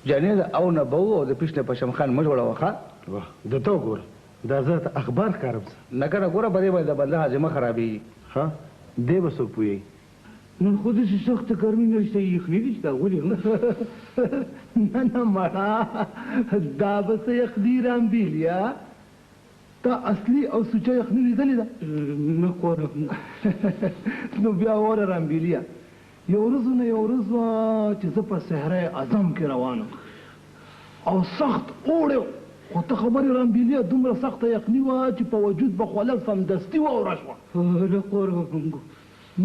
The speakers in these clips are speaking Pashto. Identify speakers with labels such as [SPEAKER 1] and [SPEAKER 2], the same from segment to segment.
[SPEAKER 1] جانې د او نه بو او د پیش نه پشم خان مه جوړوه ښه.
[SPEAKER 2] واه د ته وګوره دا زه درته اخبار ښکارم څه.
[SPEAKER 1] نه کنه ګوره په دې باندې د بنده هاضمه خرابېږي.
[SPEAKER 2] ښه دې به څوک پوهېږي.
[SPEAKER 3] نن خو داسې سخته ګرمي نشته یخني دي شته ولې
[SPEAKER 4] نه نه مړه دا به څه یخني رامبیلیا تا اصلي او سوچه یخني لیدلې ده؟
[SPEAKER 3] نه کوره.
[SPEAKER 4] نو بیا وره رامبیلیا یو ورځ نه یو ورځ وه چې زه په صحرای اعظم کې روان وم او سخت اوړی و، خو ته خبر یې رامبیلیه دومره سخته یخني وه چې په وجود به خوله سمدستي واوره شوه.
[SPEAKER 3] له قرانګو.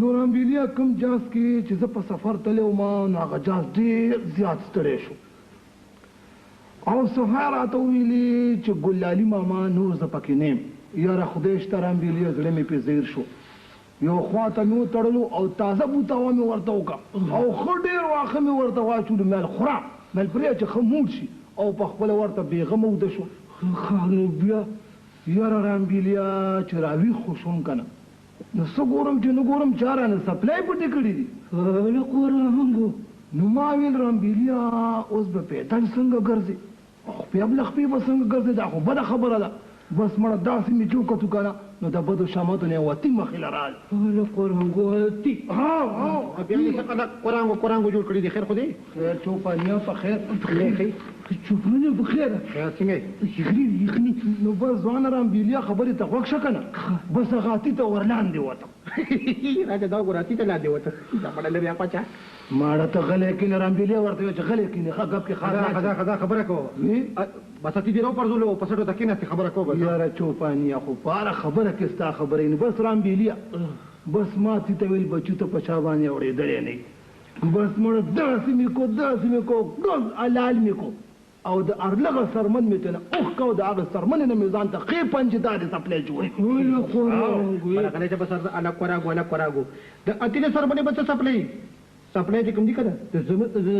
[SPEAKER 4] نو رامبیلیه کوم جاز کې چې زه په سفر تللی وم نو هغه جاز ډېر زیات ستړی شو او صفا راته وویلې چې ګل لالي ماما نور زه پکې نه یم. یاره خدای شته رامبیلیه زړه مې پرې زهیر شو. یو خوا ته مې وتړلو او تازه بوتاوه مې ورته وکړه او ښه ډېر واښه مې ورته واچولو، مېل خوره، مېل پرېږده چې ښه موړ شي او په خپله ورته بېغمه وده شوم.
[SPEAKER 3] ښه نو بیا؟
[SPEAKER 4] یاره رامبیلیا چې راویښ خو شوم که نه نو څه ګورم چې نه ګورم چا رانه سپلای پټې کړې دي.
[SPEAKER 3] له قرانګو.
[SPEAKER 4] نو ما ویل رامبیلیا اوس به پیدل څنګه ګرځې او خپې له خپې به څنګه ګرځې، دا خو بده خبره ده. بس مړه داسې مې چې وکتو که نه نو د بدو شامتو نه یوه تي مخې له راغله.
[SPEAKER 3] له قرانګو تي.
[SPEAKER 4] ها ها.
[SPEAKER 2] بیا دې څه قدر قرانګو قرانګو جوړ کړي دي، خیر خو دی؟
[SPEAKER 4] خیر چوپانیا په خیر.
[SPEAKER 3] چوپانیا په خیر.
[SPEAKER 2] خیر څنګه یې؟
[SPEAKER 3] یخني یخني.
[SPEAKER 4] نو بس ځوانه رامبیلیا خبرې ته غوږ شه که نه، بس هغه اتي ته ورلاندې وتم.
[SPEAKER 2] راځه دا وګوره اتي ته لاندې وته. دا مړه لرې اخوا چا.
[SPEAKER 4] ماړه ته غلی کښېنه رامبیلیا ورته وویل چې غلی کښېنې ښه ګپ کې خار نه اچوې.
[SPEAKER 2] ښه خبره کوه. بس اتي دې راوپرځولو او په سټو ته کښېناستې خبره کوه بس.
[SPEAKER 4] یاره چوپانیه خو په هره خبره کې ستا خبره وي. نو بس رامبیلیا بس ما اتي ته ویل بچو ته په چا باندې اورېدلی نه یې. بس مړه داسې مې کو داسې مې کو ګز حلال مې کو او د ارلغه سرمن مې ترېنه اوښکه او د هغې څرمنې نه مې ځان ته ښې پنجې دارې څپلۍ جوړې کړې.
[SPEAKER 2] مړه غلی شه بس الک وراګو الک وراګو د اتي د څرمنې به څه څپلۍ څپلۍ چې کوم دي که نه د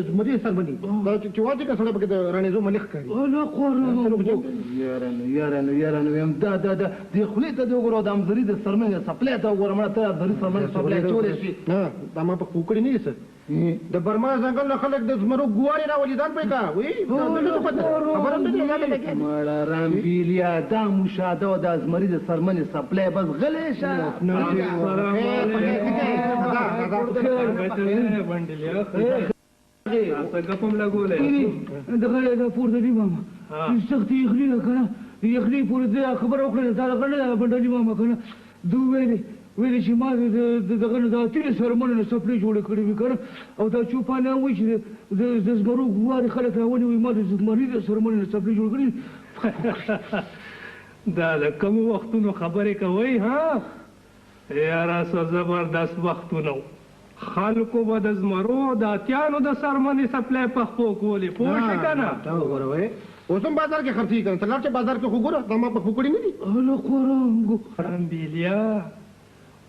[SPEAKER 2] زمري څرمنې دا چې واچوي که سړی پکې د رڼېزو ملک ښکاري.
[SPEAKER 4] یاره نو یاره نو یاره نو ویم دا دا دا دې خولې ته دې وګوره او د امزري د څرمنې د څپلۍ ته وګوره مړه ته امزري څرمنې څپلۍ اچولی شي.
[SPEAKER 2] نه دا ما په خو کړي نه دي څه. د برما ځنګل نه خلک د زمرو ګوارې راولي ځان پرې کا وي خبره نه دی.
[SPEAKER 4] مړه رامبیلیا دا مشاهده او دا زمري د څرمنې څپلۍ بس غلی شه.
[SPEAKER 3] دغه دا پورته دی ماما سختې یخني ده که نه یخني پورې دا خبره وکړه دا دغه نه ده بنډلي ماما که نه ده ویلې ویلې چې ما د دغه نه د اتي له څرمنو نه څپلۍ جوړې کړې وي که نه او دا چوپانه هم وایي چې د زمرو ګوارې خلک راولي وایي ما د زمري د څرمنې نه څپلۍ جوړې کړې.
[SPEAKER 5] دا د کومو وختونو خبرې کوئ ها؟ یاره څه زبردست وختونه وو، خلکو به د زمرو او د اتیانو د څرمنې څپلۍ په خپو کولې، پوه شوې که نه؟
[SPEAKER 2] دا وګوره وایې اوس هم بازار کې خرڅېږي که نه؟ ته لاړ شه بازار کې خو ګوره دا ما په خپو کړي نه دي.
[SPEAKER 3] هله قرانګو.
[SPEAKER 5] رمبیلیا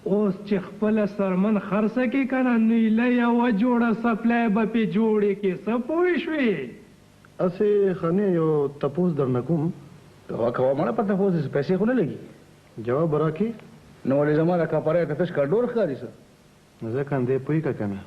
[SPEAKER 5] اوس چې خپله څرمن خرڅه کړې که نه نو ایله یوه جوړه څپلۍ به پرې جوړې کړې، څه پوه شوې؟
[SPEAKER 2] هسې خانې یو تپوس درنه کوم.
[SPEAKER 1] کوه کوه مړه په تپوس دې څه پیسې خو نه لګي.
[SPEAKER 2] جواب به راکړې؟
[SPEAKER 1] نو ولې زما د کاپرۍ ته تش کنډور ښکاري څه؟
[SPEAKER 2] ځکه دی پوه که کنه.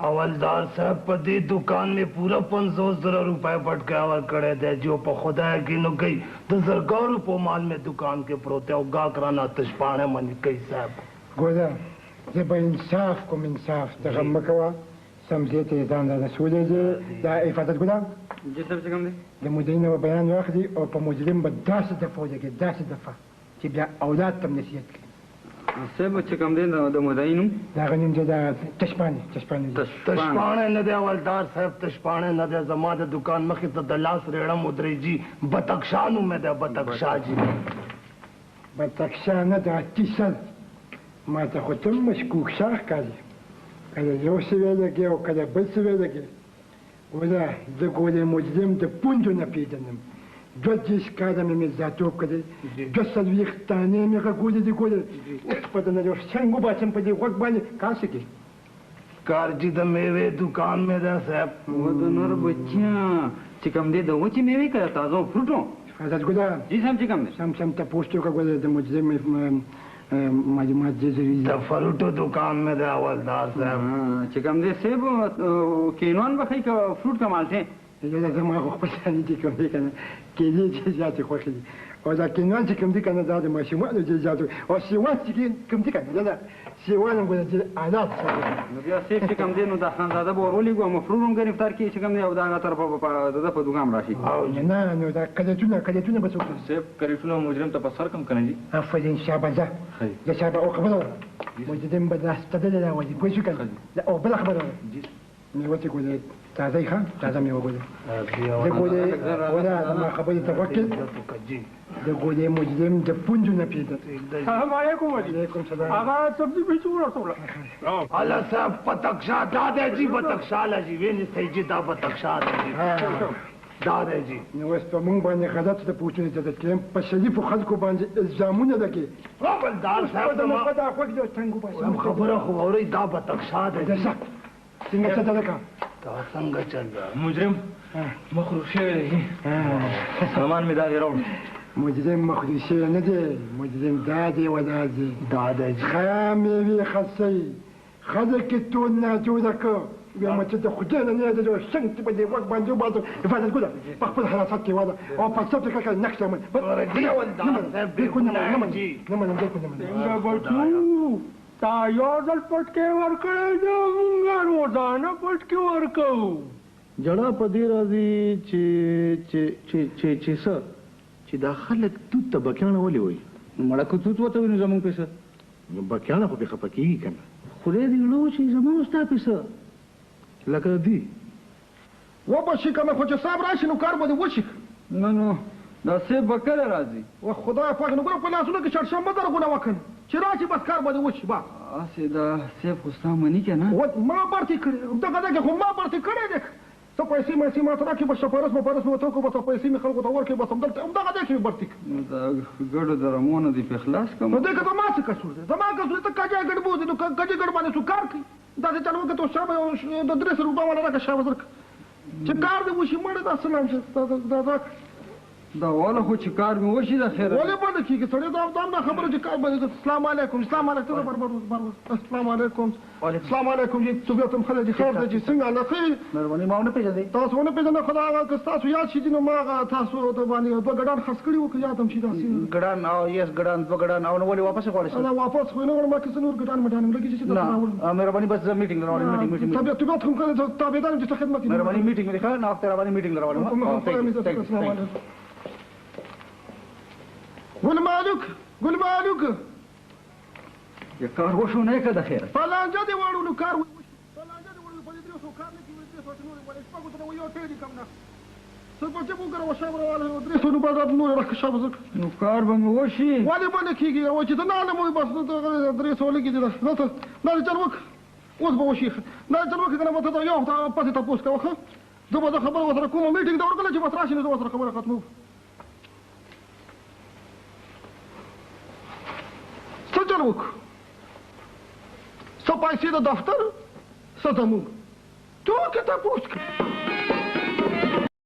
[SPEAKER 4] حوالدار صاحب په دې دوکان مې پوره 50,000 روپۍ پټکی ورکړی دی جی، او په خدای کې نو کوي د زرګاو روپو مال مې دوکان کې پروت دی او ګاک رانه تش پاڼې مني کوي صاحب.
[SPEAKER 6] ګوره زه به انصاف کوم انصاف، ته غم مه کوه، سم ځای ته یې ځان را رسولی دی. دا حفاظت ګله
[SPEAKER 7] جی صاحب څه کوم دی؟
[SPEAKER 6] د مدعي نه به بیان واخلي او په مجرم به داسې دفعه ولګوي داسې دفعه چې بیا اولاد ته هم نصیحت کوي.
[SPEAKER 7] صاحب چې کوم دی د مدعي نوم؟
[SPEAKER 6] د هغه نوم دی دا تشپاڼې تشپاڼې دی.
[SPEAKER 4] تشپاڼې نه دی حوالدار صاحب، تشپاڼې نه دی، زما د دوکان مخې ته د لاس رېړه مودرې جي، بتکشا نوم یې دی، بتکشا جي.
[SPEAKER 6] بتکشا نه دی اتي سل، ما ته خو ته هم مشکوک شاه ښکاري، کله یو څه ویلګې او کله بل څه ویلګې. ګوره زه ګورې مجرم د پوندو نه پېژنم، 32 کاله مې میرزاتوب کړی، 42 دانې مې غږولې دي. ګورې اوس به درنه یو شنګ وباسم په دې غوږ باندې. کار څه کوې؟
[SPEAKER 4] کار جي د میوې دوکان مې دی صاحب.
[SPEAKER 7] و د نر بچیه چې کوم دی د وچې میوې که د تازو فروټو؟
[SPEAKER 6] حضرت ګله
[SPEAKER 7] جي صاحب چې کوم دی؟
[SPEAKER 6] سم سم تپوس وکړه ګوره د مجرم معلومات ډېر ضروري دي.
[SPEAKER 8] د فروټو دکان مې دی حوالدار صاحب.
[SPEAKER 7] چې کوم دی سیب کینوان به ښیي که فروټ که مالټې؟
[SPEAKER 6] یاره زما خو خپل نه دي کوم دی که نه، کیلې ډېرې زیاتې خوښې دي، او دا کینوان چې کوم دي که نه دا د ماشومانو ډېر زیات، او سیوان چې کوم دي که نه دا سیوان هم ګوره ډېر اعلی څه.
[SPEAKER 7] نو بیا سیب چې کوم دی نو دا خانزاده به ور ولېږو او مفرور هم ګرفتار کړي چې کوم دی، او د هغه طرفه به د ده په دکان راشي.
[SPEAKER 6] او نه نو دا کلیتونه به څوک؟
[SPEAKER 9] سیب کریټونه مجرم ته په سر کم که نه جي؟
[SPEAKER 6] آفرین شابه، ځه ځه شابه. او خبره وره، مجرم به دا ستدلی راولي، پوه شوې که نه؟ او بله خبره وره، مېوه چې ګورې تازه یې ښه تازه مېوه ګورې د ګورې وله زما خبرې ته غوږ کړې، د ګورې مجرم د پوندو نه پېده.
[SPEAKER 5] سلام علیکم.
[SPEAKER 6] علیکم سلام.
[SPEAKER 5] هغه سبزي مې چې ورسوله.
[SPEAKER 8] هله صاحب پتکشا دا دی جي، بتکشا له جي وینیسئ جي، دا بتکشا دی جي، دا دی جي.
[SPEAKER 6] نو اوس په موږ باندې غلط د پوښتنې ته کړم، په شریفو خلکو باندې الزامونه لګي.
[SPEAKER 8] حوالدار صاحب
[SPEAKER 6] زما په دا غوږ دی تنګ وباسه.
[SPEAKER 8] خبره خو واورئ، دا بتکشا دی.
[SPEAKER 6] څنګه څه ده؟
[SPEAKER 8] دا څنګه چل ده؟
[SPEAKER 9] مجرم مخروب شوی دی، سامان مې دا دی راوړ.
[SPEAKER 6] مجرم مخروب شوی نه دی، مجرم دا دی ولا دی،
[SPEAKER 8] دا دی.
[SPEAKER 6] ښه مېوې خرڅوي، خلک یې ټول ناجوړه کړ. وایم چې د خدای نه نه دی څنګه چې په دې غوږ باندې وباسم. حفاظت ګوره په خپل حراست کې واده او په څه فکر کې نقش عمل. بالکل نه منم، نه منم، بالکل نه منم.
[SPEAKER 5] څنګه بچو تا یو ځل پټکی ورکړی دی، موږ روزانه پټکی ورکوو.
[SPEAKER 4] جړه په دې راځي چې چې چې چې چې څه چې دا خلک توت ته بکیاڼه ولې وایي؟
[SPEAKER 1] مړه که توت ورته وي نو زموږ پې څه؟
[SPEAKER 4] نو بکیاڼه خو پرې خفه کېږي که نه؟
[SPEAKER 1] خدای دې زړه وچوي زما او ستا پې څه؟
[SPEAKER 4] لکه دي
[SPEAKER 2] وبه شي که نه، خو چې صاحب راشي نو کار به دې وشي.
[SPEAKER 7] نه نو دا سیب به کله راځي؟
[SPEAKER 2] و خدای پاک، نو ګوره په لاسونو کې شړشم مه درغونه وکړه، چې راشي بس کار به دې وشي. بس
[SPEAKER 7] هسې دا سیب خو ستا مني که نه؟
[SPEAKER 2] ما برتې کړې، دغه ځای کې خو ما برتې کړی دی. څه پیسې مېسې ماته راکړې، بس شپارس مپارس مې ورته وکړو، بس پیسې مې خلکو ته ورکړې، بس همدلته همدغه ځای کې مې برتې کړې.
[SPEAKER 7] نو دا ګډو د رمو نه دې پرې خلاص کړم.
[SPEAKER 2] نو دې که زما څه قصور دی؟ زما قصور دی، ته کجې ګډ بوځې، نو کجې ګډ باندې څوک کار کوي؟ داسې چل وکړه ته شابه یو د 300 روپۍ والا راکړه، شابه زر کړه چې کار دې وشي. مړه دا څه لام دا راکړه.
[SPEAKER 7] دا والا خو چې کار مې وشي د خیره.
[SPEAKER 2] ولې به نه کېږي سړی؟ دا هم دا خبره چې کار به السلام علیکم، السلام علیکم، ته بر بر السلام علیکم، السلام علیکم جي. طبیعت هم ښه دی جي؟ خیر دی جي؟ څنګه الله ښه یې؟
[SPEAKER 1] مهرباني. ما ونه پېژندې؟
[SPEAKER 2] تاسو ونه پېژندې؟ خو دا هغه که ستاسو یاد شي نو ما هغه تاسو ته باندې دوه ګډان خرڅ کړي وو، که یاد هم شي داسې.
[SPEAKER 1] ګډان؟ او یس ګډان، دوه ګډان. او نو ولې واپس یې غواړې؟
[SPEAKER 2] نه واپس خو یې نه غواړم، ما کې څه نور ګډان مډان هم لګي چې درته راوړم.
[SPEAKER 1] مهرباني، بس زه میټینګ لرم. میټینګ میټینګ.
[SPEAKER 2] طبیعت هم ښه دی، تابعدار یم چې څه خدمت یې.
[SPEAKER 1] مهرباني، میټینګ مې دی ښه ناوخته را باندې میټینګ لرم.
[SPEAKER 2] السلام علیکم. ګل مالک، ګل مالک،
[SPEAKER 7] یې کار وشو نه که د خیره؟
[SPEAKER 2] په لانجه دې واړولو کار وشو، په لانجه دې واړولو، په دې 300 کار نه کېږي، 300 نورې ولې شپږو ته یو ټېډي کم نه څه په جېب وګوره، وشابه راواله 300 نو بازار نورې راکړه، شابه زه.
[SPEAKER 7] نو کار به مې وشي؟
[SPEAKER 2] ولې به نه کېږي؟ او چې ته نه عالم وي بس 300 لګي دي. دلته دا چل وکړه، اوس به وشي. دا چل وکړه که نه به ته یو هفته پسې تپوس کوه. ښه زه به زه خبره ورسره کوم، میټینګ ته ورکړه چې بس راشي نو زه ورسره خبره ختموم. څه چل وکړو؟ څه پیسې د دفتر، څه زموږ، ټوکې تپوس کړه.